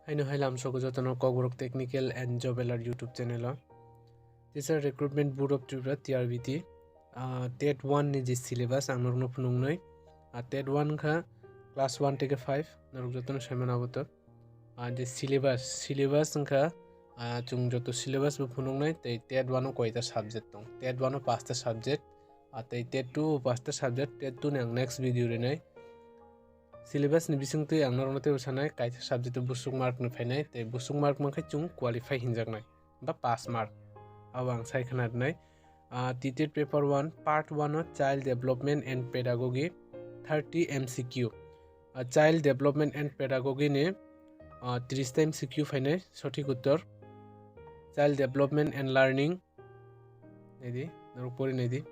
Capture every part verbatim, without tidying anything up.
Haino hai lamsogo jotono Kokborok Technical and Job Alert YouTube channel o. Teacher Recruitment Board of Tripura, T R B T, ah, TET one ni je syllabus ang norokno phunuknai. Ah, TET one kha class one theke five, norok jotono saimano abo to. Ah, je syllabus, syllabus wngkha, ah, chwng joto syllabus bo phunuknai, tei TET one o koita subject tong. TET one o pasta subject, ah, tei TET two o pasta subject, TET two ni ang next video rinai. Syllabus ni bisingtwi ang norokno teibo sanai, kaisa subject o busuk mark ni phainai, tei busuk mark mankhe chwng qualify hinjaknai, ba pass mark. Abo ang sai khna rinai. Ah, TET paper one, part one o child development and pedagogy, thirty M C Q. Ah, child development and pedagogy ni, ah, tris ta M C Q phainai, sothik uttor. Child development and learning, naidi, norok pori naidi.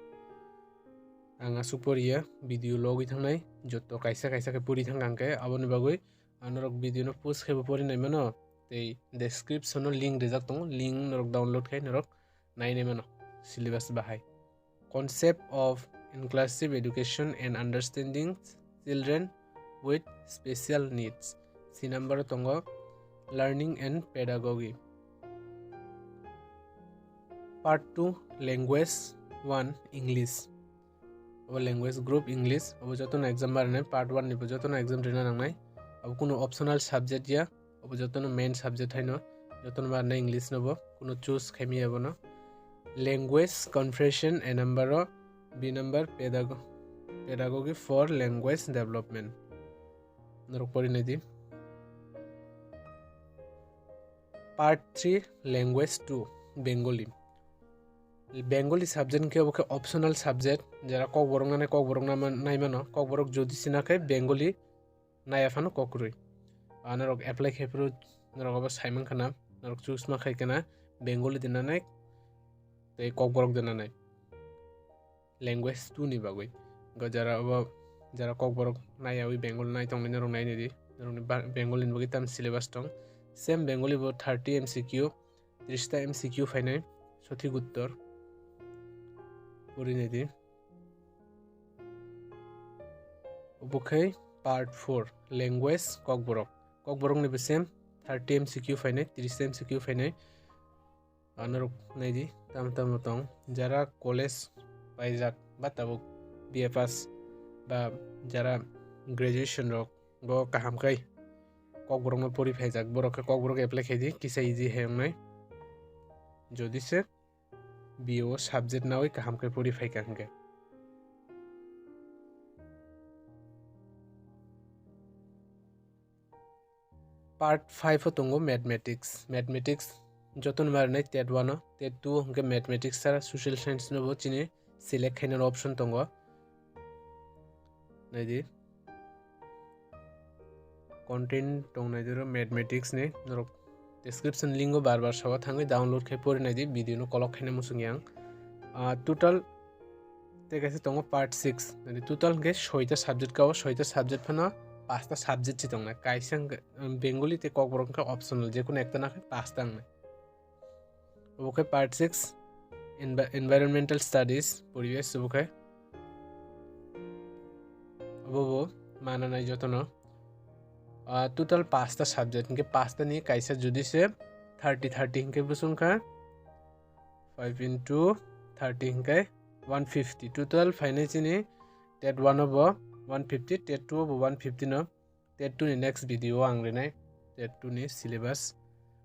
Ang aswk poriya, video logwi thangnai, joto kaisa kaisa khe pori thangkha hwnkhe, aboni bagwi ang norok video no pause khaibo pori naimano, tei description o link rijak tongo, link norok download khai norok nainai mano syllabus bahai. Concept of inclusive education and understanding children with special needs. C number o tongo learning and pedagogy. Part two, language one, English. Obo language group English, obo jotono exam barinai, part one ni bo jotono exam rina nangnai. Obo kuno optional subject ya, obo jotono main subject haino, jotono barinai English no bo, kuno choose khaimaya bono. Language comprehension, A number o, B number pedago-, pedagogy for language development. Norok pori naidi. Part three, language two, Bengali. Bengali subject khe obo khe optional subject, jera Kokborok nanai, Kokborok nama-, naimano, Kokborok jodi sina khe Bengali naiya phano kokrwi. Ah, norok apply khai phuru norok abo sai mankha na, norok choose ma khai kana Bengali de nanai tei Kokborok de nanai. Language two ni bagwi. Go jara obo, jara Kokborok naiyawi Bengali nai tongwi norok nainai di. Norokni ba-, Bengali ni bagwi tam syllabus tong. Same Bengali bo thirty M C Q, tris ta M C Q phainai, sothik uttor. Pori naidi. Obo khe part four, language Kokborok. Kokborok ni bo same thirty M C Q phainai, tris ta M C Q phainai. Anorok naidi, tamo tamo tong. Jara college paijak ba tabuk B A pass ba jara graduation rok bo kaham khai Kokborok no pori phaijak, borok khe Kokborok apply khaidi, kisa easy hai wngnai. Jodi se B A o subject nawi kaham khe pori phaikha hwnkhe. Part five o tongo mathematics. Mathematics jotono marinai TET one o, TET two o hwnkhe mathematics sara social science no bo chini select khainani option tongo. Naidi. Content tong naidi oro mathematics ni, norok description link o bar bar sao thangwi download khai pori naidi, video no kolok khaina muchung yang. Ah, total tei kaisa tongo part six. Naidi total hwnkhe soita subject kao, soita subject phano pasta subject se tongnai. Kaisa hwnkhe, um, Bengali tei Kokborok hwnkhe optional, jekunu ekta na khe pasta wngnai. Obo khe part six, envi-, environmental studies, poribesh obo khe. Obo bo mananai jotono. Ah, total pasta subject, hwnkhe pasta ni kaisa jodi se thirty, thirty hwnkhe bwswng kha five into thirty hwnkhe one fifty. Total phainai chini TET one o bo one fifty, TET two o bo one fifty no. TET two ni next video o ang rinai, TET two ni syllabus,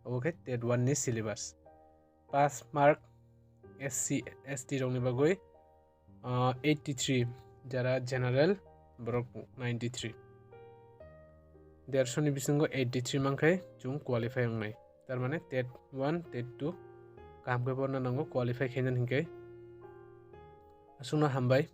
obo khe TET one ni syllabus. Pass mark S C, S T rokni bagwi, ah, eighty three, jara general, borok ninety three. Dershoni bisingo eighty three mankhai chwng qualify wngnai. Tar mane TET one, TET two kaham khe porna nango qualify khainani hinkhe. Aswkno hambai.